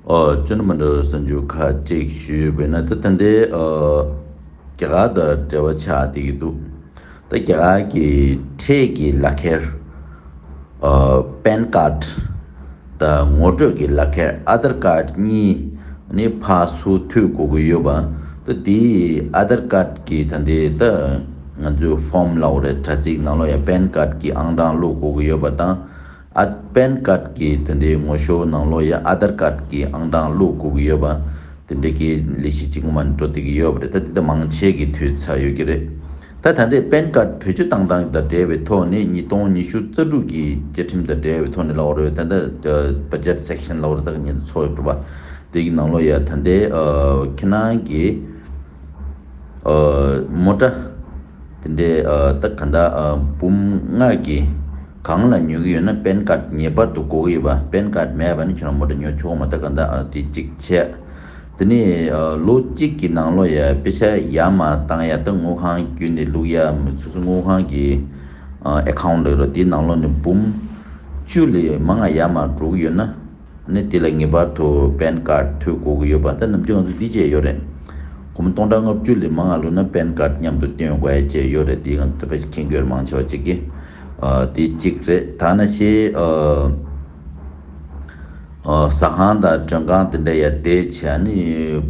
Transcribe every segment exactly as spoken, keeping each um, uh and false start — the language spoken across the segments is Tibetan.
ཨོ། ཅོ་ནི་མ་འདྲ་བའི་གསར་འགྱུར་ཁག་ཅིག་ཞུས་པས་ན། ད་ད་ལྟའི་ཨ་རྒྱ་གར་དང་འབྲེལ་བ་ཆགས་བསྡད་ཀྱི་འདུག་ད་རྒྱ་གར་གྱི་ཁྲལ་གྱི་ལག་ཁྱེར། ཨ་པན་ཀར་དང་ངོ་སྤྲོད་ཀྱི་ལག་ཁྱེར། ཨ་དར་ཀར་གཉིས་ནི་ཕར་ཚུར་མཐུད་དགོས་ཀྱི་ཡོད་པ། ད་དེའི་ཨ་དར་ཀར་གྱི་ད་ལྟའི་ད་ང་ཚོའི་ཕོམ་ལབ་དགོས་རེད། དྲ་ཚིགས་ནང་ལོགས་ཡ་པན་ཀར་གྱི་ཨང་གྲངས་བླུག་དགོས་ཀྱི་ཡོད་པ་དང་། ཨ་པན་ཀར་གྱི་དེ་འདྲའི་ངོ་ཤོག་ནང་ལོགས་ཡ་ཨ་དར་ཀར་གྱི་ཨང་གྲངས་བླུག་དགོས་ཀྱི་ཡོད་པ། དེ་འདྲའི་གི་ལས་གཞི་གཅིག་མ་འགྲོ་བསྡད་ཀྱི་ཡོད་པ་རེད། ད་དེ་ད་མང་ཆེ་གི་མཐུད་ཚར་ཡོད་ཀྱི་རེད། ད་ད་ལྟའི་པན་ཀར་བེད་སྤྱོད་བཏང་སྟངས་དང་འབྲེལ་བའི་ཐོག་ནས་ཉིས་སྟོང་ཉི་ཤུ་རྩ་དྲུག་གི་བཅའ་ཁྲིམས་དང་འབྲེལ་བའི་ཐོག་ནས་ལབ་དགོས་རེད། ད་ལྟ་བ་ཇེཊ་སེག་ཤན་ལབ་དགོས་རེད། ད་ཉིན་ཚོགས་ཡོད་པ་དེ་གི་ནང་ལོགས་ཡ་ད་ལྟའི་ཨ་ཁྱེད་རང་གི་ཨ་མོ་ཊ་དེ་འདྲའི་ཨ་ད་ག་འདྲ་ཨ་འབུམ་ལྔ་གི་གང་ལ་ཉོ་གི་ཡོད་ན་པན་ཀར་ངེས་པར་དུ་དགོས་ཀྱི་ཡོད་པ། པན་ཀར་མེད་པ་ནི་ཁྱོད་རང་མོ་ཊ་ཉོ་ཆོག་གི་མ་རེད། ད་ག་འདྲ་ཨ་དེ་གཅིག་བྱས། དེ་ནས་ཨ་ལོ་གཅིག་གི་ནང་ལོགས་ཡ་པེ་ས་ཡར་མར་བཏང་ཡ་ད་དངུལ་ཁང་བརྒྱུད་ནས་བླུག་ཡ། མི་སོ་སོ་དངུལ་ཁང་གི་ཨ་ཨེ་ཁའུན་ཊི་རེད་རོ། དེའི་ནང་ལོགས་ནས་འབུམ་བཅུ་ལས་མང་ང་ཡར་མར་འགྲོ་གི་ཡོད་ན། ནི་དེ་ལ་ངེས་པར་དུ་པན་ཀར་མཐུད་དགོས་ཀྱི་ཡོད་པ། ད་ནམ་རྒྱུན་ང་ཚོ་འདི་བྱས་ཡོད་རེད། སྒོར་མོ་སྟོང་ཕྲག་ལྔ་བཅུ་ལས་མང་ང་བླུགས་ན་པན་ཀར་མཉམ་དུ་སྟོན་དགོས་ཡ་བཅས་ཡོད་རེད། དེ་ང་ཚོ་ཕལ་ཆེར་མཁྱེན་གྱི་ཡོད་རེད། མང་ཆེ་བ་ཅིག་གིས། ཨ་དེ་གཅིག་རེད། ད་ནང་བཞིན་ཨ་ཨ་ཟ་ཁང་དང་མགྲོན་ཁང་དེ་འདྲ་ཡ་བསྡད་བྱས་ནི་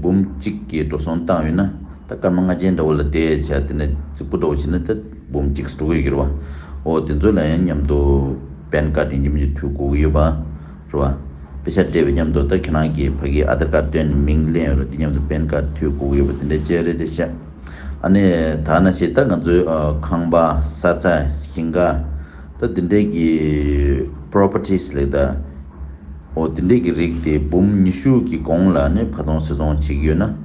འབུམ་གཅིག་གི་འགྲོ་སོང་བཏང་ཡོད་ན། ད་སྐར་མ་ལྔ་ཆེན་འདྲ་བོ་ལ་བསྡད་བྱས་དེ་ནས་རྫིག་པོ་འདྲ་བོ་བྱས་ན་ད་འབུམ་གཅིག་འགྲོ་གི་ཡོད་ཀྱི་རེད་བ། ཨོ་དེ་ཚོ་ལ་ཡང་མཉམ་དུ་པན་ཀར་དེ་མཉམ་དུ་མཐུད་དགོས་ཀྱི་ཡོད་པ་རེད་བ། པེ་ས་སྤྲད་པའི་མཉམ་དུ་ད་ཁྱེད་རང་གིས་ཕ་གིའི་ཨ་དར་ཀར་བཏོན་ནས་མིང་ལེན་ཡོད་རེད། དེ་མཉམ་དུ་པན་ཀར་མཐུད་དགོས་ཀྱི་ཡོད་པ་དེ་འདྲ་བཅས་རེད་དེ་ཤག་ཨ་ནི་ད་ནང་བཞིན་ད་ང་ཚོའི་ཨ་ཁང་པ་ས་ཆ་ཞིང་ཁ་ད་དེ་འདྲའི་གི་པོ་རོ་པར་ཊི་སི་ལབ་ད། ཨོ་དེ་འདྲའི་གི་རིགས་དེ་འབུམ་ཉི་ཤུ་གི་གོང་ལ་ནི་ཕར་ཚོང་ཕྱིར་ཚོང་བྱེད་ཀྱི་ཡོད་ན།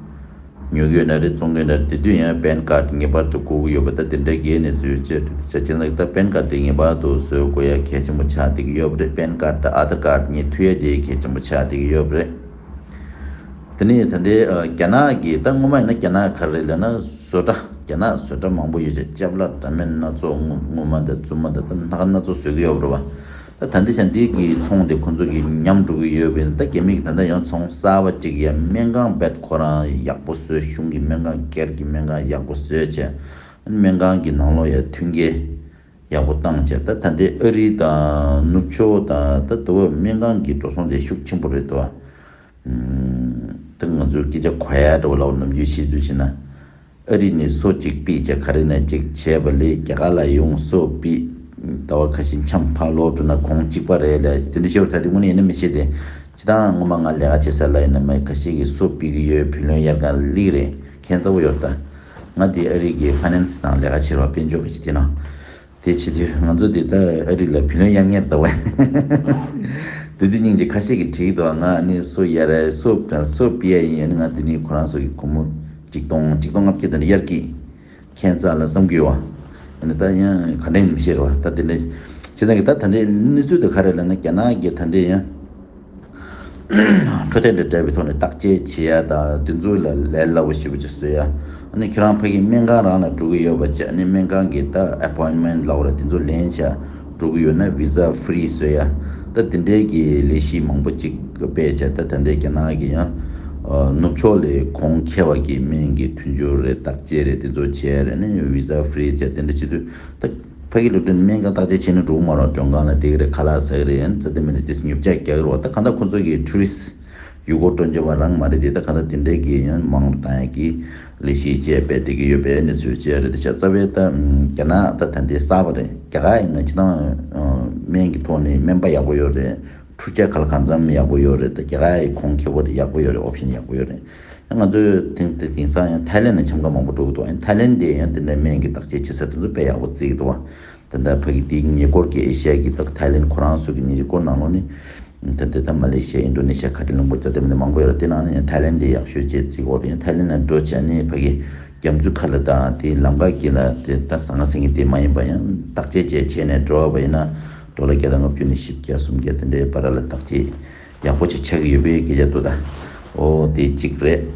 ཉོ་གི་ཡོད་ན་རེད། བཙོང་གི་ཡོད་ན་རེད། དེ་དུས་ཡང་པན་ཀར་ངེས་པར་དུ་དགོས་ཀྱི་ཡོད་པ། ད་དེ་འདྲའི་གི་གནས་ཚུལ་བཅས་བྱས་ཙང་ད་པན་ཀར་དེ་ངེས་པར་དུ་བཟོ་དགོས་ཡ་གལ་ཆེན་པོ་ཆགས་བསྡད་ཀྱི་ཡོད་པ་རེད། པན་ཀར་དང་ཨ་དར་ཀར་གཉིས་མཐུད་ཡ་དེ་གལ་ཆེན་པོ་ཆགས་བསྡད་ཀྱི་ཡོད་པ་རེད། དེ་ནས་ད་ལྟའི་ཨ་རྒྱ་ནག་གི་ད་སྔོན་མ་ཡིན་ན་རྒྱ་ནག་ག་རེ་ལབ་ན་བཟོ་གྲྭ། རྒྱ་ནག་བཟོ་གྲྭ་མང་པོ་ཡོད་ཅིང་ཅ་ལག་འདྲ་མིན་སྣ་ཚོགས་སྔོ་སྔོ་མ་དང་བཙུན་མ་དང་ད་སྣ་ཁ་སྣ་ཚོགས་བཟོ་གི་ཡོད་པ་རེད་བ། ད་ད་ལྟའི་ཆ་འདི་གི་ཚོང་དེ་ཁོ་ཚོ་གི་ཉམས་འགྲོ་གི་ཡོད་པས་ན། ད་རྒྱ་མི་གི་ད་ལྟ་ཡང་ཚོང་གསར་པ་གཅིག་ཡ་སྨན་ཁང་རྦད་ཁོ་རང་ཡག་པོ་བཟོས། གཞུང་གི་སྨན་ཁང་སྒེར་གྱི་སྨན་ཁང་ཡག་པོ་བཟོས་བྱས། སྨན་ཁང་གི་ནང་ལོགས་ཡ་མཐུན་རྐྱེན་ཡག་པོ་བཏང་བྱས། ད་ད་ལྟའི་ཨ་རི་དང་ནུབ་ཕྱོགས་དང་ད་དུ་བ་སྨན་ཁང་གི་འགྲོ་སོང་དེ་ཤུགས་ཆེན་པོ་རེད་དོ། ད་ང་ཚོའི་སྐད་ཆ་གོ་ཡ་འདྲ་བོ་ལབ་ནམ་རྒྱུན་བཤད་ཚུལ་བྱས་ན། ཨ་རི་ནས་སོ་གཅིག་ཕུད་བྱས་ག་རེ་ན་གཅིག་བྱས་པ་ལས་རྒྱ་གར་ལ་ཡོང་སོ་ཕུད། ཟླ་བ་ཁ་ཤས་འཁྱམས་ཕར་ལོག་འགྲོ་ན་གོང་གཅིག་པ་རེད་ལ། དེ་འདྲ་ཤོར་ད་དེ་དངོས་གནས་ཡིན་ན་མི་ཤེས་ཏེ། ཇི་ལྟར་སྔོན་མ་ང་ལས་ཀ་བྱེད་ས་ལ་ཡིན་ན་མི་ཁ་ཤས་ཀྱིས་སོ་ཕུད་ཀྱི་ཡོད། བུ་ལོན་གཡར་མཁན་ལིག་རེད། ཁྱད་མཚར་པོ་ཡོད་ད། ང་དེ་ཨ་རི་གི་ཕ་ནན་སི་ནང་ལས་ཀ་བྱེད་རོགས་དཔལ་འབྱོར་གྱི་དེ་ནང་། དེ་བྱེད་དུས་ང་ཚོ་འདི་ལྟ་ཨ་རི་ལ་བུ་ལོན་གཡར་མཁན་འདྲ་བོ། དེ་དུས་སྙིང་རྗེ། ཁ་ཤས་ཀྱིས་དྲིས་འདུག་ང་ནི་སོ་གཡར་ར་སོ་སོ་ཕུད་ཡ་ཡིན། ཨ་ནི་ང་འདི་ནས་ཁོ་རང་ཚོ་གི་སྒོར་མོ་གཅིག་སྟོང་གཅིག་སྟོང་ལྔ་བརྒྱ་དེ་འདྲ་གཡར་གི། ཁྱད་མཚར་ལ་བསམ་གི་ཡོད་བ། ཨ་ནི་ད་ཡང་ག་འདྲ་ཡིན་མི་ཤེས་ར་བ། ད་དེ་འདྲ་བྱས་ཙང་གི་ད་ད་འདྲའི་གནས་ཚུལ་དེ་ག་རེ་ལབ་ན་རྒྱ་ནག་གི་ད་འདྲའི་ཡང་འཕྲོད་བསྟེན་དང་འབྲེལ་བའི་ཐོག་ནས་བརྟག་དཔྱད་བྱེད་ཡ་དང་དེ་ཚོ་ལ་ལས་སླ་པོ་ཞེ་པོ་ཅིག་བཟོ་ཡ། ཨ་ནི་ཁྱེད་རང་ཕ་གི་སྨན་ཁང་རང་ལ་འགྲོ་གི་ཡོད་པ་བྱས། ཨ་ནི་སྨན་ཁང་གི་ད་ཨེ་པོའིན་མེན་ཊི་ལབ་དགོས་རེད། དེ་ཚོ་ལེན་བྱ་འགྲོ་གི་ཡོད་ན་བི་ཟ་ཧྥི་རི་བཟོ་ཡ། ད་དེ་འདྲའི་གི་ལས་གཞི་མང་པོ་ཅིག་སྤེལ་བྱས། ད་ད་ལྟའི་རྒྱ་ནག་གི་ཡང་ནུབ་ཕྱོགས་ལས་གོང་ཁེ་བ་གི་སྨན་གྱི་མཐུན་སྦྱོར་རེད། བརྟག་དཔྱད་རེད། དེ་ཚོ་བྱས་རེད། ཨ་ནི་བི་ཟ་ཧྥི་རི་བྱས་དེ་འདྲ་བྱེད་དུས། ད་ཕ་གི་ལོ་དུས་སྨན་ཁང་བརྟག་དཔྱད་བྱས་ན་འགྲོ་གི་མ་རེད། མགྲོན་ཁང་ལ་བསྡད་ཀྱི་རེད། ཁ་ལག་ཟ་གི་རེད། ཡང་རྩ་དེ་མིན་ནས་དེ་ཉོ་ཆ་རྒྱག་གི་རེད་བ། ད་གང་ལྟར་ཁོ་ཚོ་གི་ཊུ་རི་སི་ཡུལ་སྐོར་སྤྲོ་འཆམ་པ་རང་མ་རེད་དེ། ད་གང་ལྟར་དེ་འདྲའི་གི་ཡང་མང་རུ་བཏང་ཡ་གི་ལས་གཞི་བཅས་སྤེལ་བསྡད་ཀྱི་ཡོད་པའི་གནས་ཚུལ་བཅས་རེད་དེ་ཤག་རྩ་བའི་ད་རྒྱ་ནག་ད་ད་ལྟའི་གསར་པ་རེད། རྒྱ་གར་ཡིན་ན་སྤྱིར་བཏང་སྨན་གྱི་ཐོག་ནས་སྨན་པ་ཡག་པོ་ཡོད་རེད། འཕྲུལ་ཆས་ག་ལ་གང་འཚམ་ཡག་པོ་ཡོད་རེད། ད་རྒྱ་གར་ཡི་གོང་ཁེ་པོ་རེད། ཡག་པོ་ཡོད་རེད། ཨོབ་ཤན་ཡག་པོ་ཡོད་རེད། ང་ཚོས་དེང་དེ་དེང་སང་ཡང་ཐའི་ལེན་ལ་འཁྱམ་མཁན་མང་པོ་འགྲོ་གི་འདུག་ཡང་ཐའི་ལེན་དེ་ཡང་དེ་འདྲའི་སྨན་གྱི་བརྟག་དཔྱད་བྱེད་ས་དེ་ཚོ་དཔེ་ཡག་པོ་བརྩི་གི་འདུག་ད་ལྟ་ཕ་གི་དེའི་ཉེ་འཁོར་གྱི་ཨེ་ཤ་ཡ་གི་ད་ཐའི་ལེན་ཁོ་རང་ཚོ་གི་ཉེ་འཁོར་ནང་ལོགས་ནི་ད་ལྟ་ད་མ་ལེ་ཤི་ཡ། ཨིན་ཌོ་ནེ་ཤི་ཡ། ཁ་ཏི་ལུང་པ་ཙ་དེ་མིན་མང་པོ་ཡོད་རེད། དེ་ནང་ནས་ཡང་ཐའི་ལེན་དེ་ཡག་ཤོས་བྱས་བརྩི་གི་ཡོད་རེད། ཡང་ཐའི་ལེན་ལ་འགྲོ་བྱས་ནས་ཕ་གི་རྒྱ་མཚོ་ཁ་ལ་དང་དེ་ལམ་ཁ་དཀྱིལ་ལ་དེ་ད་ཟང་ངེ་ཟིང་ངེ་དེ་མ་ཡིན་པ་ཡང་བརྟག་དཔྱད་བྱས་བྱས་ནས་འགྲོ་བ་ཡིན་ན་ཌོ་ལར་བརྒྱ་དང་ལྔ་བཅུ་ནས་བཞི་བརྒྱ་སུམ་བརྒྱ་དེ་འདྲའི་བར་ལ་བརྟག་དཔྱད་ཡག་པོ་ཅིག་ཆགས་ཀྱི་ཡོད་པའི་སྐད་ཆ་འདུག་ད་ཨོ་དེ་གཅིག་རེད།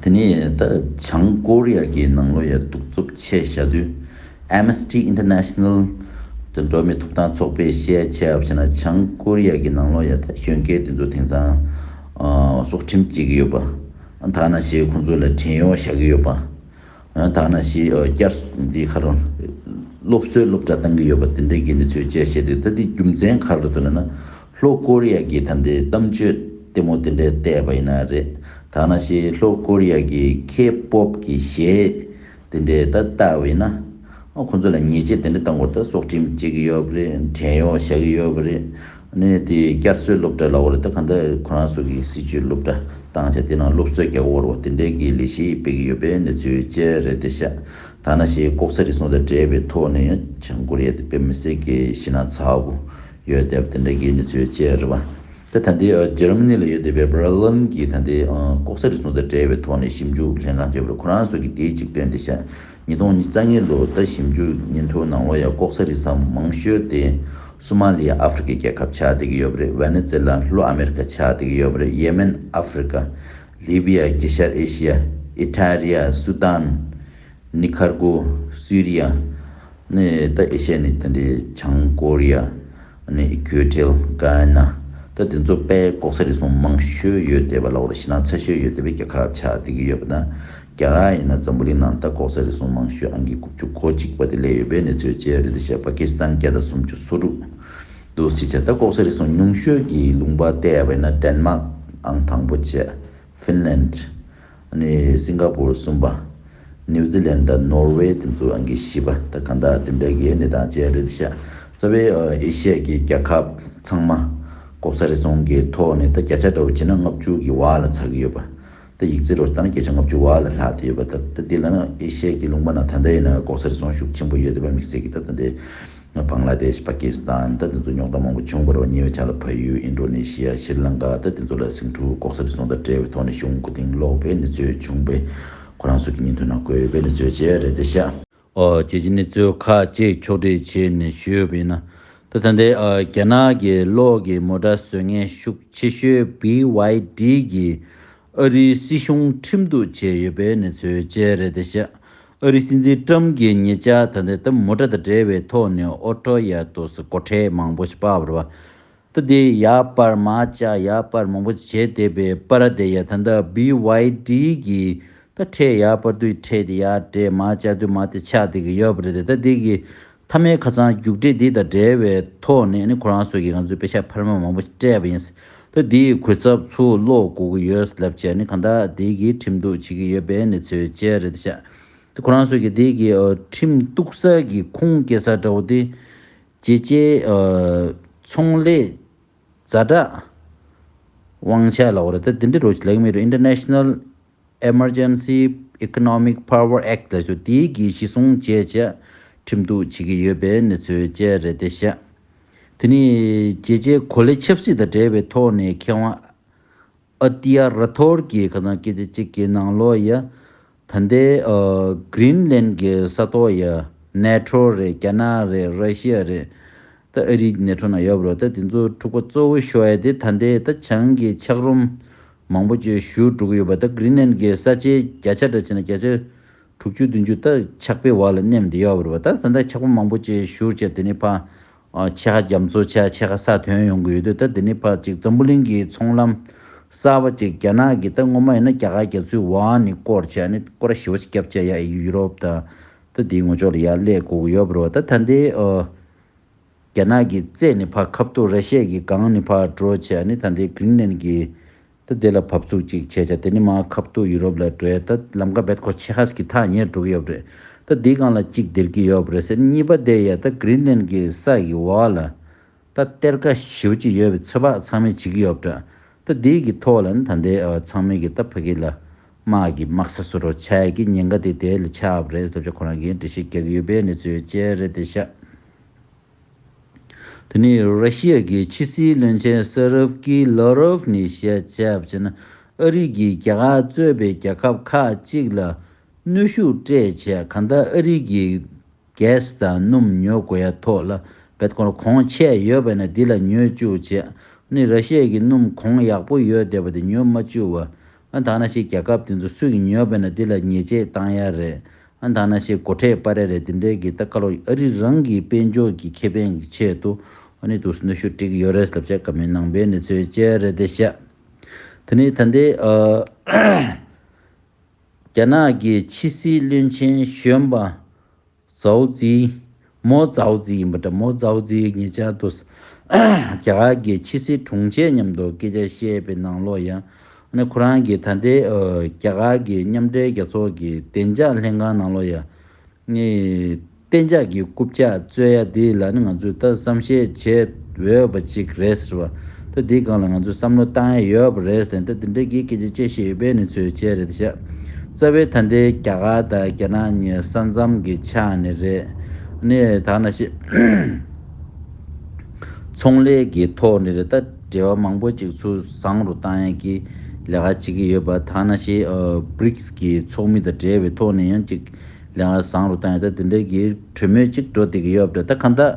དེ་ནས་ད་བྱང་ཀོ་རི་ཡ་གི་ནང་ལོགས་ཡ་གདུག་རྩུབ་ཆེ་བཞག་དུས། Amnesty International དེ་འགྲོ་བ་མིའི་ཐོབ་ཐང་ཚོགས་པས་བཤད་ཆེ་བ་བྱས་ན། བྱང་ཀོ་རི་ཡ་གི་ནང་ལོགས་ཡ་ད་གཞོན་སྐྱེས་དེ་ཚོ་དེང་སང་ ཨ་སྲོག་ཁྲིམས་བཅད་ཀྱི་ཡོད་པ། ཨ་ད་ནང་བཞིན་ཁོང་ཚོ་ལ་བྲན་གཡོག་བཞག་གི་ཡོད་པ། ཨ་ད་ནང་བཞིན་ཨ་བསྐྱར་འདི་ཁ་རུ་སློབ་གསོའི་སློབ་གྲྭ་བཏང་གི་ཡོད་པ་དེ་འདྲའི་གི་གནས་ཚུལ་བཅས་བཤད་དེ། ད་འདི་རྒྱུ་མཚན་ག་རེ་འདུག་ལབ་ན། ལྷོ་ཀོ་རི་ཡ་གི་ད་འདི་གཏམ་བརྗོད་ལྟད་མོ་དེ་འདྲའི་བལྟས་པ་ཡིན་ན་རེད། ད་ནང་བཞིན་ལྷོ་ཀོ་རི་ཡ་གི་ཁེ་པོབ་གི་གཞས་དེ་འདྲའི་ད་ལྟ་བས་ན། ཨ་ཁོ་ཚོ་ལ་ཉེས་ཆད་དེ་འདྲ་བཏང་དགོས། ད་སྲོག་ཁྲིམས་བཅད་ཀྱི་ཡོད་པ་རེད། བྲན་གཡོག་བཞག་གི་ཡོད་པ་རེད། ཨ་ནི་དེ་བསྐྱར་གསོའི་སློབ་གྲྭ་ལ་འོ་རེད། ད་གང་ལྟར་ཁོ་རང་ཚོ་གི་སྲིད་བྱུས་སློབ་གྲྭ་བཏང་བྱས་དེ་ནང་སློབ་གསོ་རྒྱག་དགོས་རེད་པ། དེ་འདྲའི་གི་ལས་གཞི་སྤེལ་གྱི་ཡོད་པའི་གནས་ཚུལ་བཅས་རེད་དེ་ཤག་ད་ནང་བཞིན་ལྐོག་ཟ་རུལ་སུངས་དང་འབྲེལ་བའི་ཐོག་ནས་ཡང་བྱང་ཀོ་རི་ཡ་དེ་དཔེ་མི་སྲིད་ཀྱི་ཞེད་སྣང་ཚ་པོ་ཡོད་བསྡད་པ་དེ་འདྲའི་གི་གནས་ཚུལ་བཅས་རེད་པ། ད་ད་ལྟའི་ཨ་འཇར་མ་ནི་ལ་ཡོད་བསྡད་པའི་བྷར་ལིན་གྱི་ད་ལྟའི་ཨ་ལྐོག་ཟ་རུལ་སུངས་དང་འབྲེལ་བའི་ཐོག་ནས་ཞིབ་འཇུག་ལྷན་ཁང་བརྗོད་པར། ཁོ་རང་ཚོ་གིས་དེའི་གཅིག་སྟོན་བསྡད་ཤག་ཉིས་སྟོང་ཉི་ཤུ་རྩ་གཉིས་ལོ་ད་ཞིབ་འཇུག་སྙན་ཐོའི་ནང་ལོགས་ཡ་ལྐོག་ཟ་རུལ་སུངས་མང་ཤོས་དེ་སོ་མ་ལི་ཡ་ཨ་ཧྥེ་རི་ཁའི་རྒྱལ་ཁབ་ཆགས་བསྡད་ཀྱི་ཡོད་པ་རེད། ཝེ་ནེ་ཛེ་ལ་ལྷོ་ཨ་མེ་རི་ཁ་ཆགས་བསྡད་ཀྱི་ཡོད་པ་རེད། ཡེ་མེན་ཨ་ཧྥེ་རི་ཁ། ལི་བི་ཡ། དཀྱིལ་ཤར་ཨེ་ཤི་ཡ། ཨི་ཐ་ལི་ཡ། སུ་དཱན། ནི་ཁར་གོ། སུ་རི་ཡ། ནི་ད་ཨེ་ཤི་ཡ་ནི་ད་འདི་བྱང་ཀོ་རི་ཡ། ནི་ཨི་ཀུའེ་ཊོར། གྷ་ན། ད་དེ་ཚོ་དཔེ་ལྐོག་ཟ་རུལ་སུངས་མང་ཤོས་ཡོད་བསྡད་པ་ལ་འོ་རེད། ཞེད་སྣང་ཚ་ཤོས་ཡོད་བསྡད་པའི་རྒྱལ་ཁབ་ཆགས་བསྡད་ཀྱི་ཡོད་པ་དང་། རྒྱ་གར་ཡིན་ན་འཛམ་བུ་གླིང་ནང་ད་ལྐོག་ཟ་རུལ་སུངས་མང་ཤོས་ཨང་ཀི་དགུ་བཅུ་གོ་གཅིག་པ་དེ་སླེབས་ཡོད་པའི་གནས་ཚུལ་བཅས་རེད་དེ་ཤག་པ་ཀི་སི་ཐན་བརྒྱ་དང་སུམ་ཅུ་སོ་དྲུག་འདུག་སེ་བྱས། ད་ལྐོག་ཟ་རུལ་སུངས་ཉུང་ཤོས་ཀྱི་ལུང་པ་བལྟས་པ་ཡིན་ན་ཌེན་མཱག་ཨང་དང་པོ་བྱས། ཧྥིན་ལན། ནི་སིང་ག་པུར་གསུམ་པ། ནིའུ་ཛི་ལན་དང་ནོར་ཝེ་དེ་ཚོ་ཨང་ཀི་བཞི་པ། ད་གང་ལྟར་དེ་འདྲ་གི་གནས་སྟངས་བཅས་རེད་ཤག་རྩ་བའི་ཨ་ཨེ་ཤི་ཡ་གི་རྒྱལ་ཁབ་ཚང་མ་ལྐོག་ཟ་རུལ་སུངས་ཀྱི་ཐོག་ནས་ད་བརྒྱ་ཆ་འདྲ་བོ་བྱས་ན་ལྔ་བཅུ་གི་བར་ལ་ཚར་གི་ཡོད་པ། ད་ཡིག་ཚད་འདྲ་བོ་ལྟ་ན་བརྒྱ་ཆ་ལྔ་བཅུ་བར་ལ་ལྷག་བསྡད་ཡོད་པ། ད་ད་དེ་ལབ་ན་ཨེ་ཤི་ཡ་གི་ལུང་པ་ནང་ད་ལྟ་ཡིན་ན་ལྐོག་ཟ་རུལ་སུངས་ཤུགས་ཆེན་པོ་ཡོད་བསྡད་པ་དམིགས་བསལ་གྱི་ད་ད་ལྟའི། བང་ལ་དེཤ། པ་ཀི་སི་ཐན། ད་དེ་ཚོ་རྙོག་དྲ་མང་པོ་བྱུང་བ་རེད་པ། ཉེ་བའི་ཆར་ལ་ཕ་ཡུལ་ཨིན་ཌོ་ནེ་ཤི་ཡ། ཤྲི་ལང་ཀ། ད་དེ་ཚོ་ལ་ཟིང་འཁྲུག་ལྐོག་ཟ་རུལ་སུངས་དང་འབྲེལ་བའི་ཐོག་ནས་གཞུང་མགོ་རྟིང་སློག་པའི་གནས་ཚུལ་བྱུང་བས། ཁོ་རང་ཚོ་གི་སྙན་ཐོའི་ནང་བཀོད་ཡོད་པའི་གནས་ཚུལ་བཅས་རེད་དེ་ཤག་ཨོ་རྒྱལ་སྤྱིའི་གནས་ཚུལ་ཁག་ཅིག་ཕྱོགས་སྒྲིག་བྱས་ནས་ཞུས་པ་ཡིན་ན། ད་ད་ལྟའི་ཨ་རྒྱ་ནག་གི་གློག་གི་མོ་ཊ་བཟོ་མཁན་ཤུགས་ཆེ་ཤོས་བི་ཝའི་ཌི་གིས་ཨ་རིའི་སྲིད་གཞུང་ཁྲིམས་གཏུག་བྱས་ཡོད་པའི་གནས་ཚུལ་བཅས་རེད་དེ་ཤག་ཨ་རིའི་སྲིད་འཛིན་ཏྲམ་གྱིས་ཉེ་ཆར་ད་ལྟའི་ད་མོ་ཊ་དང་འབྲེལ་བའི་ཐོག་ནས་ཨོ་ཊོ་ཡ་ཏོ་སི་སྒོ་ཁྲལ་མང་པོ་ཞིག་སྤར་བ་རེད་པ། ད་དེ་ཡར་སྤར་མར་བཅག་ཡར་སྤར་མང་པོ་བྱས་བསྡད་པའི་པར་དེ་ཡ་ད་ལྟ་བི་ཝའི་ཌི་གིས་ད་ཁྲལ་ཡར་སྤར་དུས་ཁྲལ་དེ་ཡར་སྤྲད། མར་བཅག་དུས་མར་དེ་ཆག་བསྡད་ཀྱི་ཡོད་པ་རེད་དེ། ད་དེ་གི་མཐའ་མའི་ཁ་སང་རྒྱུགས་སྤྲོད་འདི་དང་འབྲེལ་བའི་ཐོག་ནས་ནི་ཁོ་རང་ཚོ་གིས་ང་ཚོས་པེ་ཤག་འཕར་མ་མང་པོ་སྤྲད་པ་ཡིན། ད་འདིའི་གོ་ཚབ་ཚུར་སློག་དགོས་ཀྱི་ཡོད་ལབ་བྱས་ནི་གང་ལྟར་འདི་གི་ཁྲིམས་གཏུག་བྱེད་ཀྱི་ཡོད་པའི་གནས་ཚུལ་བཅས་རེད་ཤག་ད་ཁོ་རང་ཚོ་གིས་འདི་གི་ཨ་ཁྲིམས་གཏུག་ས་གི་ཁུངས་སྐྱེལ་ས་འདྲ་བོ་དེ་རྒྱལ་སྤྱིའི་ཨ་ཚོང་ལས་ཛ་དྲག་དབང་ཆ་ལབ་དགོས་རེད། ད་འདི་འདྲ་འདྲ་བོ་ཞིག་ལབ་ཀྱི་མེད་འགྲོ། International Emergency Economic Power Act ལབ་ཆོག་དེའི་གི་གཞི་བཟུང་བྱས་བྱས་ཁྲིམས་གཏུག་བྱེད་ཀྱི་ཡོད་པའི་གནས་ཚུལ་བཅས་རེད་དེ་ཤག་དེ་ནི་རྒྱལ་སྤྱིའི་གོ་ལའི་ཆབ་སྲིད་དང་འབྲེལ་བའི་ཐོག་ནས་མཁས་དབང་ཨ་ཏི་ཡ་ར་ཐོར་གྱིས་ཁ་སང་སྐད་ཆ་གཅིག་གི་ནང་ལོགས་ཡ། ད་ལྟའི་ཨ་གྷི་རིན་ལན་གྱི་ས་ཐོག་ཡ་ནེ་ཊོ་རེད། རྒྱ་ནག་རེད། ར་ཤི་ཡ་རེད། ད་ཨ་རིའི་ནེ་ཊོ་ནང་ཡོད་པ་རེད། ད་དེ་ཚོ་འཁྲུག་པ་གཙོ་བོ་ཤོར་ཡ་དེ་ད་ལྟའི་ད་བྱང་གི་འཁྱགས་རོམ་མང་པོ་ཅིག་བཞུར་འགྲོ་གི་ཡོད་པ། ད་གྷི་རིན་ལན་གྱི་ས་ཆའི་བརྒྱ་ཆ་འདྲ་བྱས་ན་བརྒྱ་ཆ་དྲུག་ཅུ་བདུན་ཅུ་ད་འཁྱགས་པའི་འོག་ལ་མནན་བསྡད་ཡོད་པ་རེད་པ། ད་ད་ལྟ་འཁྱགས་པ་མང་པོ་ཅིག་བཞུར་བྱས་དེ་ནས་ཕར་ཨ་ཕྱེད་ཀ་རྒྱ་མཚོ་ཆགས། ཕྱེད་ཀ་ས་ཐོན་ཡོང་གི་ཡོད་དུས། ད་དེ་ནས་ཕར་ཅིག་འཛམ་བུ་གླིང་གི་ཚོང་ལམ་གསར་པ་ཅིག་རྒྱ་ནག་གིས་ད་སྔོན་མ་ཡིན་ན་རྒྱ་གར་རྒྱ་མཚོའི་འོག་ནས་བསྐོར་བྱས་ནས་སྐོར་ར་ཞེ་པོ་ཞིག་བརྒྱབ་བྱས་ཡ་ཡུ་རོབ་དང་ད་དེའི་ངོས་ཕྱོགས་ལ་ཡར་སླེབས་དགོས་ཀྱི་ཡོད་པ་རེད་པ། ད་ད་ལྟའི་ཨ་རྒྱ་ནག་གི་རྩེ་ནས་ཕར་ཁ་ཐུག་ར་ཤི་ཡ་གི་སྒང་ནས་ཕར་འགྲོ་བྱས་ནས་ད་ལྟའི་གྷི་རིན་ལན་གྱི་ད་དེ་ལ་བབས་ཚུགས་ཅིག་བྱས་བྱས། དེ་ནས་མར་ཁ་ཐུག་ཡུ་རོབ་ལ་འགྲོ་ཡ་ད་ལམ་ཁ་རྦད་ཁོ་ཕྱེད་ཀ་ཞིག་གི་ཐག་ཉེ་རུ་འགྲོ་གི་ཡོད་པ་རེད། ད་འདིའི་སྒང་ལ་གཅིག་སྡོད་ཀྱི་ཡོད་པ་རེད་ཟེར། གཉིས་པ་དེ་ཡ་ད་གྷི་རིན་ལན་གྱི་ས་ཡི་འོག་ལ་ད་གཏེར་ཁ་ཞེ་པོ་ཅིག་ཡོད་པའི་ཚོད་དཔག་ཚང་མས་བྱེད་ཀྱི་ཡོད་པ་རེད། ད་འདི་གི་ཐོག་ལ་ནི་ད་ལྟའི་ཨ་ཚང་མས་ཀྱི་ད་ཕ་གི་ལ་དམག་གི་དམག་ས་བཟོ་འདྲ་བོ་ཆགས་ཡ་གི་ཉེན་ཁ་དེ་དེ་ལ་ཆགས་པ་རེད་ཟེར་བྱས་ཁོ་རང་གིས་འགྲེལ་བཤད་རྒྱག་གི་ཡོད་པའི་གནས་ཚུལ་བཅས་རེད་དེ་ཤག་དེ་ནས་ར་ཤི་ཡ་གི་ཕྱི་སྲིད་བློན་ཆེན་ས་རབ་ཀི་ལ་རོབ་ནས་བཤད་བྱས་པ་བྱས་ན། ཨ་རི་གིས་རྒྱ་གར་གཙོས་པའི་རྒྱལ་ཁབ་ཁག་ཅིག་ལ་གནོན་ཤུགས་སྤྲད་བྱས་གང་ལྟར་ཨ་རི་གི་གྷེ་སི་དང་སྣུམ་ཉོ་དགོས་ཡ་ཐོག་ལ་རྦད་ཁོ་རང་གོང་ཆེ་ཡོད་པ་ན་འདི་ལ་ཉོ་བཅུག་བྱས། ཨ་ནི་ར་ཤི་ཡ་གི་སྣུམ་གོང་ཡག་པོ་ཡོད་བསྡད་པ་དེ་ཉོ་མ་བཅུག་པ། ཨ་ད་ནང་བཞིན་རྒྱལ་ཁབ་དེ་ཚོ་སུ་གིས་ཉོས་པ་ན་འདི་ལ་ཉེས་ཆད་བཏང་ཡ་རེད། ཨ་ད་ནང་བཞིན་སྒོ་ཁྲལ་སྤར་ཡ་རེད། དེ་འདྲའི་གི་ད་ཁ་ལོ་ཨ་རི་རང་གི་དཔལ་འབྱོར་གྱི་ཁེ་ཕན་གྱི་ཆེད་དུ་ཨ་ནི་དུ་གནོན་ཤུགས་སྤྲད་ཀྱི་ཡོད་རེད་ལབ་བྱས་བཀའ་མོལ་གནང་པའི་གནས་ཚུལ་བཅས་རེད་དེ་ཤག་ད་ དེ་ནས་ད་ལྟའི་ཨ། རྒྱ་ནག་གི་ཕྱི་སྲིད་བློན་ཆེན་གཞོན་པ་ཛའོ་ཙི། མོ་ཛའོ་ཙི་ཡིན་པ་འདྲ། མོ་ཛའོ་ཙི་ཉེ་ཆར་དུ་རྒྱ་གར་གྱི་ཕྱི་སྲིད་དྲུང་ཆེ་མཉམ་དུ་སྐད་ཆ་བཤད་པའི་ནང་ལོགས་ཡང་། ཨ་ནི་ཁོ་རང་གིས་ད་ལྟའི་ཨ། རྒྱ་གར་གྱི་མཉམ་འབྲེལ་རྒྱལ་ཚོགས་ཀྱི་བདེ་འཇགས་ལྷན་ཁང་ནང་ལོགས་ཡང་། ནི་གཏན་འཇགས་ཀྱི་རྐུབ་བཀྱག་རྩོད་ཡ་འདི་ལ་ནི་ང་ཚོས་ད་བསམ་ཤེས་བྱེད་འོས་པ་ཅིག་རེད་ཟེར་བ། ད་འདིའི་སྒང་ལ་ང་ཚོས་བསམ་བློ་བཏང་ཡ་ཡོད་པ་རེད་ཟེར། ད་འདི་འདྲ་གི་སྐད་ཆ་བཤད་བཞིན་ཡོད་པའི་གནས་ཚུལ་བཅས་རེད་ཤག་རྩ་བའི་ད་ལྟའི་རྒྱ་གར་དང་རྒྱ་ནག་གཉིས་ས་མཚམས་ཀྱི་ཆ་ནས་རེད། ནི་ད་ནང་བཞིན་ཚོང་ལས་ཀྱི་ཐོག་ནས་རེད། ད་འབྲེལ་བ་མང་པོ་ཅིག་ཚུར་བཟང་རུ་བཏང་ཡ་གི་ལས་ཀ་བྱེད་ཀྱི་ཡོད་པ། ད་ནང་བཞིན་ཨ། བྷི་རིགས་ཀྱི་ཚོགས་མི་དང་འབྲེལ་བའི་ཐོག་ནས་ཡང་ཅིག་ལས་ཀ་བཟང་རུ་བཏང་ཡ། ད་དེ་འདྲ་གི་གྲོས་མོལ་ཅིག་འགྲོ་བསྡད་ཀྱི་ཡོད་པ་རེད། ད་གང་ལྟར་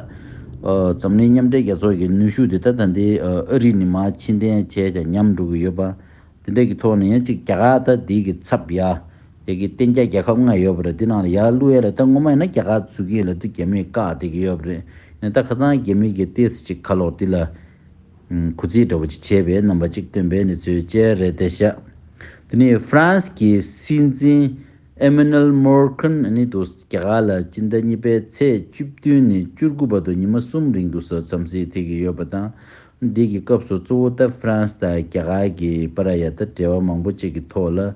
ཨ། འཛམ་གླིང་མཉམ་འབྲེལ་རྒྱལ་ཚོགས་ཀྱི་ནུས་ཤུགས་དེ་ད་ད་ལྟའི་ཨ། ཨ་རི་ནས་མར་ཕྱིར་འཐེན་བྱས་ཀྱང་ཉམས་འགྲོ་གི་ཡོད་པ། དེ་འདྲ་གི་ཐོག་ནས་ཡང་ཅིག་རྒྱ་གར་ད་དེ་གི་ཚབ་ཡ། རྒྱ་གི་གཏན་འཇགས་རྒྱལ་ཁབ་ལྔ་ཡོད་པ་རེད། དེ་ནང་ལ་ཡར་བླུག་ཡ་ལ་ད་སྔོན་མ་ཡིན་ན་རྒྱ་གར་འཛུལ་གྱི་ལབ་དུས་རྒྱ་མིས་བཀག་བསྡད་ཀྱི་ཡོད་པ་རེད། ཡིན་ད་ཁ་སང་རྒྱ་མི་གི་ཏོག་ཙམ་ཅིག་ཁ་ལོག་དེ་ལ་གུས་བརྩི་འདྲ་པོ་ཅིག་བྱས་པའི་རྣམ་པ་ཅིག་སྟོན་པའི་གནས་ཚུལ་བཅས་རེད་བསྡད་ཤག་དེ་ནས་ཧྥ་རན་སི་གི་སྲིད་འཛིན་ཨེ་མ་ནུ་ཨེལ་མོ་ཁྲོན་ནི་དུ་རྒྱ་གར་ལ་སྤྱི་ཟླ་གཉིས་པའི་ཚེས་བཅུ་བདུན་ནས་བཅུ་དགུ་བར་དུ་ཉི་མ་གསུམ་རིང་དུ་ས་འཚམས་གཟིགས་ཐེབས་ཀྱི་ཡོད་པ་དང་། འདི་གི་སྐབས་སུ་གཙོ་བོ་ད་ཧྥ་རན་སི་དང་རྒྱ་གར་གྱི་བར་ཡ་ད་འབྲེལ་བ་མང་པོ་ཅིག་གི་ཐོག་ལ་ཨ།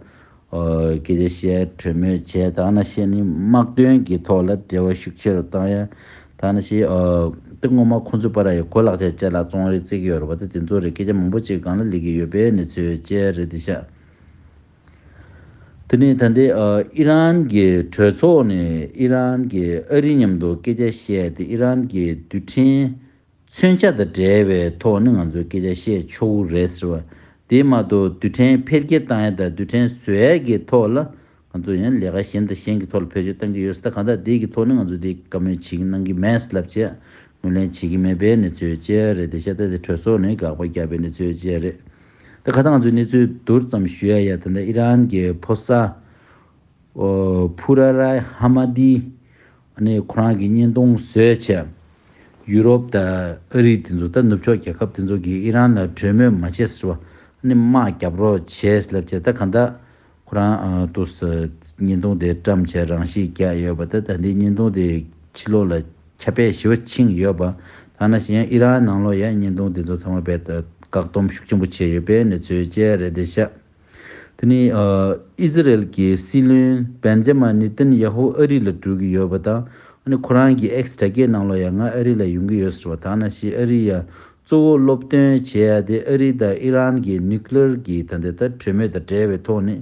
སྐད་ཆ་བཤད། གྲོས་མོལ་བྱས། ད་ནང་བཞིན་ནི་དམག་དོན་གྱི་ཐོག་ལ་འབྲེལ་བ་ཤུགས་ཆེ་རུ་བཏང་ཡ། ད་ནང་བཞིན་ཨ། ད་སྔོན་མ་ཁོང་ཚོའི་བར་ཡ་གོ་ལག་ཆ་ཅ་ལག་བཙོང་རེས་བརྩི་གི་ཡོད་རེད་པ། ད་དེ་ཚོ་རེད། སྐད་ཆ་མང་པོ་ཅིག་སྒང་ལ་སླེབས་ཀྱི་ཡོད་པའི་གནས་ཚུལ་བཅས་རེད་བསྡད་ཤག་དེ་ནས་ད་ལྟའི་ཨ། ཨི་རན་གྱི་གྲོས་ཚོགས་ནས་ཨི་རན་གྱིས་ཨ་རི་མཉམ་དུ་སྐད་ཆ་བཤད་དེ། ཨི་རན་གྱི་རྡུལ་ཕྲན་མཚོན་ཆ་དང་འབྲེལ་བའི་ཐོག་ནས་ང་ཚོས་སྐད་ཆ་བཤད་ཆོག་གི་རེད་ཟེར་བ། དེ་མ་གཏོགས་རྡུལ་ཕྲན་འཕེལ་རྒྱས་བཏང་ཡ་དང་རྡུལ་ཕྲན་བཟོ་ཡ་གི་ཐོག་ལ་ང་ཚོ་ཡང་ལས་ཀ་གཞན་དང་གཞན་གྱི་ཐོག་ལ་བེད་སྤྱོད་གཏང་གི་ཡོད་ཟེར། ད་གང་ལྟར་དེ་གི་ཐོག་ནས་ང་ཚོ་དེ་བཀའ་མོལ་བྱེད་ཀྱི་གནང་གི་མེད་ཟེར་ལབ་བྱས་ངོས་ལེན་བྱེད་ཀྱི་མེད་པའི་གནས་ཚུལ་བཅས་རེད་བསྡད་ཤག་ད་དེ་གྲོས་ཚོགས་ནས་དགག་པ་བརྒྱབ་པའི་གནས་ཚུལ་བཅས་རེད། ད་ཁ་སང་ང་ཚོས་གནས་ཚུལ་བསྡུར་ཙམ་ཞུ་ཡ་ཡ། ད་ལྟ་ཨི་རན་གྱི་ཕོ་གསར་ཨོ། ཕུ་ར་རའི་ཧ་མ་དི། ཨ་ནི་ཁོ་རང་གི་བརྙན་ཐུང་བཟོས་བྱས། ཡུ་རོབ་དང་ཨ་རི་དེ་ཚོ་ད་ནུབ་ཕྱོགས་རྒྱལ་ཁབ་དེ་ཚོ་གིས་ཨི་རན་ལ་གྲོས་མོལ་མ་བྱེད་ཟེར་བ། ཨ་ནི་དམག་རྒྱབ་རོགས་བྱས་ལབ་བྱས། ད་གང་ལྟར་ཁོ་རང་ཨ། དུ་ས་བརྙན་ཐུང་དེ་བཀྲམ་བྱས་རང་ཤི་རྒྱག་ཡོད་པ། ད་ད་འདི་བརྙན་ཐུང་དེ་ཕྱི་ལོགས་ལ་ཁྱབ་སྤེལ་ཞེ་པོ་ཕྱིན་ཡོད་པ། ད་ནང་བཞིན་ཨི་རན་ནང་ལོགས་ཡང་བརྙན་ཐུང་དེ་ཚོ་ཚང་མ་རྦད་དེ་བཀག་སྡོམ་ཤུགས་ཆེན་པོ་བྱས་ཡོད་པའི་གནས་ཚུལ་བཅས་རེད་བསྡད་ཤག་དེ་ནས་ཨ། ཨི་ཟི་རེལ་གྱི་སྲིད་བློན་བན་ཇ་མ་ནེ་ཐན་ཡ་ཧུ་ཨ་རི་ལ་འགྲོ་གི་ཡོད་པ་དང་། ཨ་ནི་ཁོ་རང་གི་ཨེགས་དྲ་རྒྱའི་ནང་ལོགས་ཡང་ང་ཨ་རི་ལ་ཡོང་གི་ཡོད་ཟེར་བ། ད་ནང་བཞིན་ཨ་རི་ཡ་གཙོ་བོ་སློབ་སྟོན་བྱེད་ཡ་དེ་ཨ་རི་དང་ཨི་རན་གྱི་ནིའུ་ཀི་ལི་ཡར་གྱི་ད་ལྟའི་ད་གྲོས་མོལ་དང་འབྲེལ་བའི་ཐོག་ནས་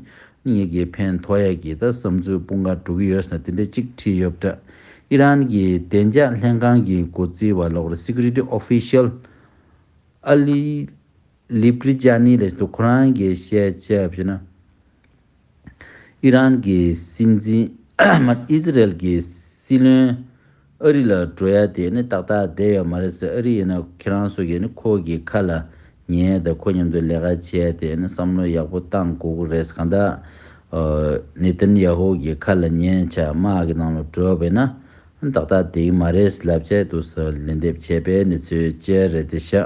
ངེད་ཀྱིས་ཕན་ཐོགས་ཡ་གི་ད་བསམ་ཚུལ་དཔུང་ཁག་འགྲོ་གི་ཡོད་ཟེར་ན་དེ་འདྲ་གཅིག་བྲིས་ཡོད་པ་འདྲ། ཨི་རན་གྱི་བདེ་འཇགས་ལྷན་ཁང་གི་འགོ་ཁྲིད་པ་ལོག་རེད། སི་ཀུ་རི་ཊི་ཨོ་ཕི་ཤལ་ཨ་ལི་ལི་པྲི་ཇ་ནི་ལབ་འདུག་ཁོ་རང་གིས་བཤད་བྱས་པ་ཞིག་ན། ཨི་རན་གྱི་སྲིད་འཛིན། མ། ཨི་ཟི་རེལ་གྱི་སྲིད་བློན་ཨ་རི་ལ་འགྲོ་ཡ་དེ་ནི་ཏག་ཏག་བསྡད་ཡོད་མ་རེད་ཟེར། ཨ་རི་ཡིན་ན་ཁྱེད་རང་ཚོ་གིས་ནི་ཁོ་གི་ཁ་ལ་ཉན་ཡ་དང་ཁོ་མཉམ་དུ་ལས་ཀ་བྱེད་ཡ་དེ་ནི་བསམ་བློ་ཡག་པོ་བཏང་དགོས་ཀྱི་རེད་ཟེར། གང་ལྟར་ཨ། ནེ་ཐན་ཡ་ཧུ་གི་ཁ་ལ་ཉན་བྱས་དམག་གི་ནང་ལ་འགྲོ་བས་ན་ཏག་ཏག་བསྡད་ཀྱི་མ་རེད་ལབ་བྱས་དུ་ས་ལན་འདེབས་བྱས་པའི་གནས་ཚུལ་བཅས་རེད་བསྡད་ཤག་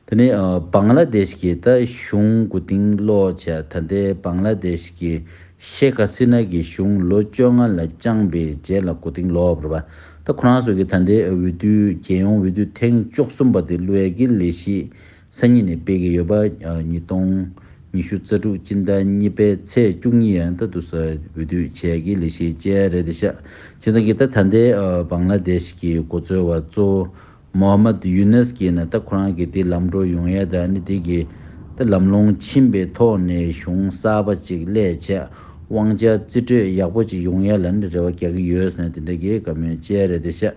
དེ་ནས་ཨ། བང་ལ་དེཤ་གི་ད་གཞུང་མགོ་རྟིང་སློག་བྱས། ད་ལྟའི་བང་ལ་དེཤ་གི་ཤེ་ཁ་སི་ན་གི་གཞུང་ལོ་བཅོ་ལྔ་ལ་བཅངས་པའི་རྗེས་ལ་མགོ་རྟིང་སློག་པ་རེད་པ། ད་ཁོ་རང་ཚོ་གི་ད་ལྟའི་འོས་བསྡུ། རྒྱལ་ཡོངས་འོས་བསྡུ་ཐེངས་བཅུ་གསུམ་པ་དེ་བླུག་ཡས་ཀྱི་ལས་གཞི་སང་ཉིན་ནས་སྤེལ་གྱི་ཡོད་པ། ཨ། ཉིས་སྟོང་ཉི་ཤུ་རྩ་དྲུག་སྤྱི་ཟླ་གཉིས་པའི་ཚེས་བཅུ་གཉིས་ཡང་ད་དུ་ས་འོས་བསྡུ་བྱས་ཀྱི་ལས་གཞི་བཅས་རེད་བསྡད་ཤག་བྱས་ཙང་གི་ད་ད་ལྟའི་ཨ། བང་ལ་དེཤ་གི་འགོ་གཙོ་བ་གཙོ་བོ་མོ་ཧ་མད་ཡུ་ནས་གིས་ནི་ད་ཁོ་རང་གི་དེ་ལམ་འགྲོ་ཡོང་ཡ་དང་ནི་དེ་གི་ད་ལམ་ལྷོང་ཕྱིན་པའི་ཐོག་ནས་གཞུང་གསར་པ་ཅིག་སླེབས་བྱས་དབང་ཆ་རྩིས་སྤྲོད་ཡག་པོ་ཅིག་ཡོང་ཡ་ལ་ནི་རེ་བ་རྒྱག་གི་ཡོད་ཟེར་ནས་དེ་འདྲ་གི་བཀའ་མོལ་བཅས་རེད་བསྡད་ཤག་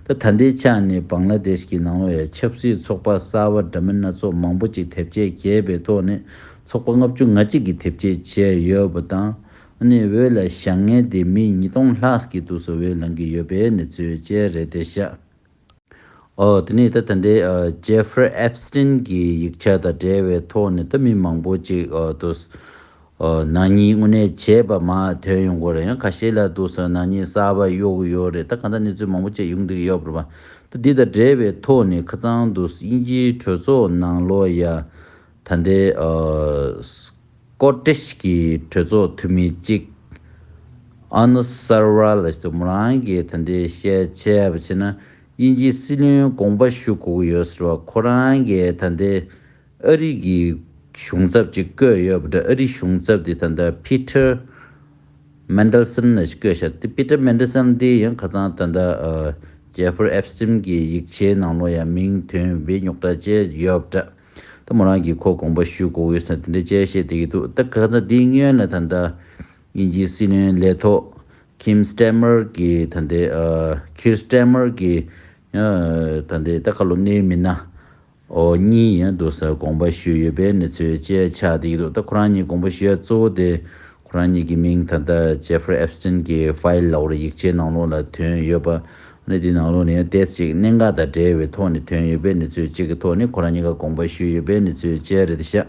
ད་ད་ལྟའི་ཆ་ནས་བང་ལ་དེཤ་གི་ནང་ལོགས་ཡ་ཆབ་སྲིད་ཚོགས་པ་གསར་པ་འདྲ་མིན་སྣ་ཚོགས་མང་པོ་ཅིག་དེབ་སྐྱེལ་བརྒྱབ་པའི་ཐོག་ནས་ཚོགས་པ་ལྔ་བཅུ་ང་གཅིག་གིས་དེབ་སྐྱེལ་བྱས་ཡོད་པ་དང་། ཨ་ནི་འོས་ལ་བཞེངས་མཁན་དེ་མི་ཉིས་སྟོང་ལྷག་གིས་དུ་ས་འོས་ལེན་གྱི་ཡོད་པའི་གནས་ཚུལ་བཅས་རེད་བསྡད་ཤག་ཨོ། དེ་ནས་ད་ད་ལྟའི་ཨ། ཇེ་ཧྥ་རི་ཨེབ་སི་ཊིན་གྱི་ཡིག་ཆ་དང་འབྲེལ་བའི་ཐོག་ནས་ད་མི་མང་པོ་ཅིག་ཨ། དུ་ཨ། ནག་ཉེས་དངོས་གནས་བྱས་པ་མར་ཐོན་ཡོང་གི་རེད། ཡང་ཁ་ཤས་ལ་དུ་ས་ནག་ཉེས་གསར་པ་གཡོག་གི་ཡོད་རེད། ད་གང་ལྟར་གནས་ཚུལ་མང་པོ་ཅིག་ཡོང་བསྡད་ཀྱི་ཡོད་པ་རེད་པ། ད་འདི་དང་འབྲེལ་བའི་ཐོག་ནས་ཁ་སང་དུ་དབྱིན་ཇིའི་གྲོས་ཚོགས་ནང་ལོགས་ཡ། ད་ལྟའི་ཨ་སྐོ་ཊིཤ་གི་གྲོས་ཚོགས་འཐུས་མི་གཅིག་ཨ་ནུ་སར་ཝར་ལ་ཞེས་མོ་རང་གིས་ད་ལྟའི་བཤད་བྱས་པ་བྱས་ན། དབྱིན་ཇིའི་སྲིད་བློན་དགོངས་པ་ཞུ་དགོས་ཀྱི་ཡོད་ཟེར་བ། ཁོ་རང་གིས་ད་ལྟའི་ཨ་རི་གི་གཞུང་ཚབ་ཅིག་བསྐོས་ཡོད་པ་འདྲ། ཨ་རི་གཞུང་ཚབ་དེ་ད་ལྟ་པི་ཊར་མན་ཌེལ་སན་ལ་བསྐོས་ཤག་དེ་པི་ཊར་མན་ཌེལ་སན་དེ་ཡང་ཁ་སང་ད་ལྟ་ཨ་ཇེ་ཕ་རི་ཨེབ་སི་ཊིན་གྱི་ཡིག་ཆའི་ནང་ལོགས་ཡང་མིང་ཐོན་པའི་རྙོག་དྲ་བཅས་ཡོད་པ་འདྲ། ད་མོ་རང་གིས་ཁོ་དགོངས་པ་ཞུ་དགོས་ཡོད་ཟེར་དེ་འདྲ་བཅས་བཤད་བསྡད་ཀྱི་འདུག་ད་ཁ་སང་དེའི་སྔོན་ལ་ད་ལྟ་དབྱིན་ཇིའི་སྲིད་བློན་ལས་ཐོག་ཁིམ་སི་ཊར་མར་གྱིས་ད་ལྟའི་ཨ་ཁིར་སི་ཊར་མར་གྱིས་ཡང་ད་ལྟའི་ད་ཁ་ལོ་གནས་མི་སྣ་ཨོ་གཉིས་ཡང་འདུག་ཟེར་དགོངས་པ་ཞུས་ཡོད་པའི་གནས་ཚུལ་བཅས་ཆགས་བསྡད་ཀྱི་འདུག་ད་ཁོ་རང་གཉིས་དགོངས་པ་ཞུ་ཡ་གཙོ་བོ་དེ་ཁོ་རང་གཉིས་ཀྱི་མིང་ད་ལྟ་ཇེ་ཕ་རི་ཨེབ་སི་ཊིན་གྱི་ཕའིལ་ལབ་དགོས་རེད། ཡིག་ཆའི་ནང་ལོགས་ལ་ཐོན་ཡོད་པ། ནི་དེའི་ནང་ལོགས་ནས་ཡང་ཏོག་ཙམ་གནད་འགག་དང་འབྲེལ་བའི་ཐོག་ནས་ཐོན་ཡོད་པའི་གནས་ཚུལ་གཅིག་གི་ཐོག་ནས་ཁོ་རང་གཉིས་ཀ་དགོངས་པ་ཞུས་ཡོད་པའི་གནས་ཚུལ་བཅས་རེད་ཤག་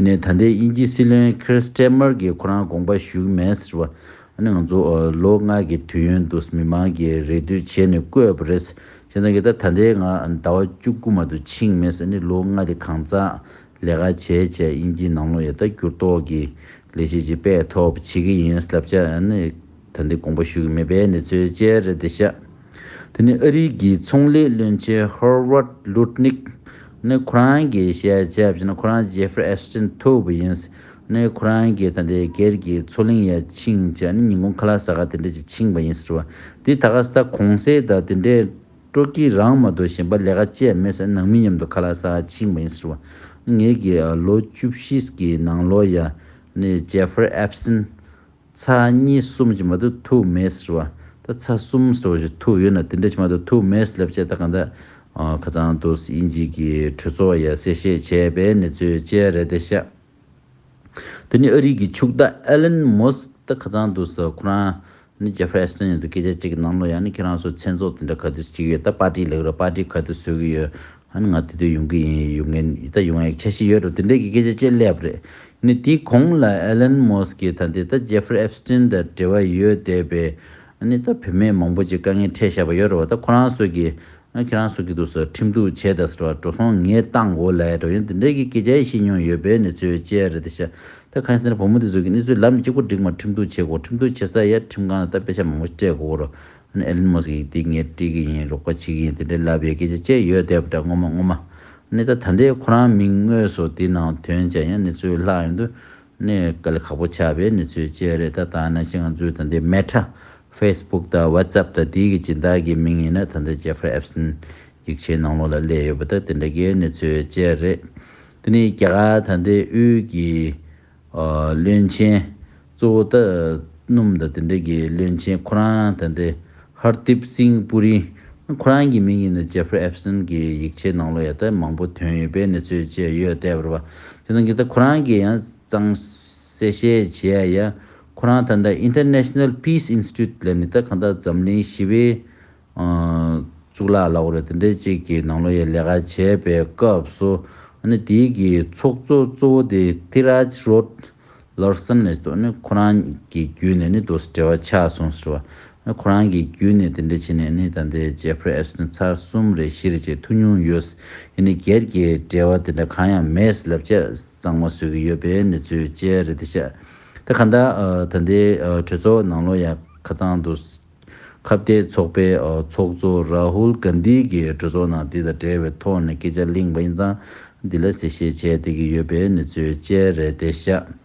ཡིན་ནའི་ད་ལྟའི་དབྱིན་ཇིའི་སྲིད་བློན་ཁིར་སི་ཊར་མར་གྱིས་ཁོ་རང་དགོངས་པ་ཞུ་གི་མེད་ཟེར་བ། ཨ་ནི་ང་ཚོ་ཨ་ལོ་ལྔ་གི་དུས་ཡུན་དུ་མི་མང་གིས་རེ་ལྟོས་བྱས་ནས་བསྐོས་པ་རེད། བྱས་ཙང་གི་ད་ད་ལྟའི་ང་ཟླ་བ་བཅུ་དགུ་མ་གཏོགས་ཕྱིན་མེད་ཟེར། ཨ་ནི་ལོ་ལྔ་དེ་གང་ཙམ་ལས་ཀ་བྱས་བྱས་དབྱིན་ཇིའི་ནང་ལོགས་ཡ་ད་འགྱུར་ལྡོག་གི་ལས་གཞི་ཅིག་སྤེལ་ཐུབ་པ་བྱེད་ཀྱི་ཡིན་ལབ་བྱས། ཨ་ནི་ད་ལྟའི་དགོངས་པ་ཞུ་གི་མེད་པའི་གནས་ཚུལ་བཅས་རེད་དེ་ཤག་དེ་ནི་ཨ་རི་གི་ཚོང་ལས་བློན་ཆེན་ཧོ་ཝར་ལུད་ནིག་ནི་ཁོ་རང་གིས་བཤད་བྱས་པ་ན་ཁོ་རང་ཇེ་ཕ་རི་ཨེབ་སི་ཊིན་ཐུག་པ་ཡིན། ནི་ཁོ་རང་གིས་ད་ལྟའི་སྒེར་གྱི་མཚོ་གླིང་ཡ་ཕྱིན་བྱས་ནི་ཉིན་གུང་ཁ་ལག་ཟ་ག་དེ་འདྲ་ཅིག་ཕྱིན་པ་ཡིན་ཟེར་བ། དེ་ད་ག་ས་ད་གུང་སེང་དང་དེ་འདྲའི་སྤྲོ་སྐྱིད་རང་མ་གཏོགས་གཞན་པ་ལས་ཀ་བཅས་མེད་ཟེར། ནང་མི་མཉམ་དུ་ཁ་ལག་ཟ་ག་ཕྱིན་པ་ཡིན་ཟེར་བ། ངེད་ཀྱི་ཨ་ལོ་བཅུ་བཞི་གི་ནང་ལོགས་ཡ་ནི་ཇེ་ཕ་རི་ཨེབ་སི་ཊིན་ཚར་གཉིས་གསུམ་ཅིག་མ་གཏོགས་ཐུག་མེད་ཟེར་བ། ད་ཚར་གསུམ་ཟེར་བ་ཞིག་ཐུག་ཡོད་ན་དེ་འདྲ་ཅིག་མ་གཏོགས་ཐུག་མེད་ལབ་བྱས། ད་གང་ལྟར་ཨ་ཁ་སང་དུ་དབྱིན་ཇི་གི་གྲོས་ཚོགས་ཡ་གསལ་བཤད་བྱས་པའི་གནས་ཚུལ་བཅས་རེད་དེ་ཤག་དེ་ནི་ཨ་རི་གི་ཕྱུག་བདག་ཨེ་ལན་མོ་སི་ད་ཁ་སང་དུ་ས་ཁོ་རང་ནི་ཇེ་ཕ་རི་ཨེབ་སི་ཊིན་མཉམ་དུ་སྐད་ཆ་གཅིག་གི་ནང་ལོགས་ཡ་ནི་ཁྱེད་རང་ཚོ་མཚན་ཚོགས་དེ་འདྲ་ག་དུས་བྱེད་ཀྱི་ཡོད། ད་པར་ཊི་ལབ་ཀྱི་རེད། པར་ཊི་ག་དུས་བཟོ་གི་ཡོད། ཨ་ནི་ང་དེ་དུས་ཡོང་གི་ཡིན། ཡོང་མཁན་ད་ཡོང་ཡག་འཆར་གཞི་ཡོད་འགྲོ། དེ་འདྲ་གི་སྐད་ཆ་བཅས་སླེབས་རེད། ནི་དེའི་གོང་ལ་ཨེ་ལན་མོ་སི་གིས་ད་ལྟའི་ད་ཇེ་ཕ་རི་ཨེབ་སི་ཊིན་དང་འབྲེལ་བ་ཡོད་བསྡད་པའི་ཨ་ནི་ད་བུད་མེད་མང་པོ་ཅིག་དཀའ་ངལ་འཕྲད་བཞག་པ་ཡོད་རེད་བ། ད་ཁོ་རང་ཚོ་གིས་ཨ་ཁྱེད་རང་ཚོ་གིས་འདུག་ཟེར་ཁྲིམས་གཏུག་བྱས་ད་ཟེར་བ། འགྲོ་སོང་ངས་བཏང་དགོས་ལབ་ཡ་འགྲོ་ཡིན། དེ་འདྲ་གི་སྐད་ཆ་བཤད་མྱོང་ཡོད་པའི་གནས་ཚུལ་བཅས་རེད་དེ་ཤག་ད་གང་ཡིན་ཟེར་ན་བུ་མོ་དེ་ཚོ་གི་གནས་ཚུལ་ལམ་གཅིག་པོ་འགྲིག་མ། ཁྲིམས་གཏུག་བྱེད་དགོས། ཁྲིམས་གཏུག་བྱེད་ས་ཡ་ཁྲིམས་ཁང་ལ་ད་དཔེ་ཆ་མང་པོ་སྤྲད་དགོས་རེད། ཨ་ནི་ཨེ་ལན་མོ་སི་གིས་འདི་ངས་སྤྲད་ཀྱི་ཡིན། རོགས་པ་བྱེད་ཀྱི་ཡིན། དེ་འདྲའི་ལབ་པའི་སྐད་ཆ་བཅས་ཡོད་བསྡད་པ་འདྲ། ངོ་མ་ངོ་མ་ནི་ད་ད་ལྟའི་ཁོ་རང་མིང་དངོས་སུ་དེ་ནང་ཐོན་བྱས་ཡང་གནས་ཚུལ་ལྷག་ཡོང་དུས་ནི་དཀའ་ལས་ཁག་པོ་ཆགས་པའི་གནས་ཚུལ་བཅས་རེད། ད་ད་ནང་བཞིན་ང་ཚོའི་ད་ལྟའི་མེ་ཊ་ཕེ་སི་བུག་དང་ཝ་ཊི་སི་ཨེབ་དང་དེའི་གི་སྦྱིན་བདག་གི་མིང་ཡིན་ན་ད་ལྟ་ཇེ་ཕ་རི་ཨེབ་སི་ཊིན་ཡིག་ཆའི་ནང་ལོགས་ལ་སླེབས་ཡོད་པ། ད་དེ་འདྲ་གི་གནས་ཚུལ་བཅས་རེད། དེ་ནི་རྒྱ་གར་ད་ལྟའི་དབུས་ཀྱི་ཨ་བློན་ཆེན་གཙོ་བོ་ད་སྣུམ་དང་དེ་འདྲ་གི་བློན་ཆེན་ཁོ་རང་ད་ལྟའི་ཧར་དིབ་སིང་པུ་རི་ཁོ་རང་གི་མིང་ཡིན་ན་ཇེ་ཕ་རི་ཨེབ་སི་ཊིན་གྱི་ཡིག་ཆའི་ནང་ལོགས་ཡ་ད་མང་པོ་ཐོན་ཡོད་པའི་གནས་ཚུལ་བཅས་ཡོད་བསྡད་པ་རེད་བ། དེ་ནང་གི་ད་ཁོ་རང་གིས་ཡང་གཙང་གསལ་བཤད་བྱས་ཡ། ཁོ་རང་ད་ལྟ་International Peace Institute ལབ་ནི་ད་གང་ལྟར་འཛམ་གླིང་ཞི་བའི་ཨ་གཙུག་ལག་ལབ་དགོས་རེད། དེ་འདྲའི་ཅིག་གི་ནང་ལོགས་ཡ་ལས་ཀ་བྱས་པའི་སྐབས་སུ་ཨ་ནི་དེའི་གི་ཚོགས་གཙོ་གཙོ་བོ་དེ་ཐི་རཱཇ་རོད་ལར་སན་ལབ་འདུག་ཨ་ནི་ཁོ་རང་གི་བརྒྱུད་ནས་ནི་འདུག་འབྲེལ་བ་ཆགས་སོང་ཟེར་བ། ཨ་ནི་ཁོ་རང་གི་བརྒྱུད་ནས་དེ་འདྲ་བྱས་ནས་ནི་ད་ལྟའི་ཇེ་ཕ་རི་ཨེབ་སི་ཊིན་ཚར་གསུམ་རེ་བཞི་རེ་བཅས་ཐུག་མྱོང་ཡོད། ཡིན་ནའི་སྒེར་གྱི་འབྲེལ་བ་དེ་འདྲ་གང་ཡང་མེད་ལབ་བྱས་གཙང་མ་བཟོ་གི་ཡོད་པའི་གནས་ཚུལ་བཅས་རེད་དེ་ཤག་ད་གང་ལྟར་ཨ་ད་ལྟའི་ཨ་གྲོས་ཚོགས་ནང་ལོགས་ཡ་ཁ་སང་དུ་ཁ་གཏད་ཚོགས་པའི་ཨ་ཚོགས་གཙོ་རཱ་ཧུལ་གྷན་དྷི་གིས་གྲོས་ཚོགས་ནང་འདི་དང་འབྲེལ་བའི་ཐོག་ནས་སྐད་ཆ་གླེང་བ་ཡིན་ཙང་འདི་ལ་གསལ་བཤད་བྱས་བསྡད་ཀྱི་ཡོད་པའི་གནས་ཚུལ་བཅས་རེད་དེ་ཤག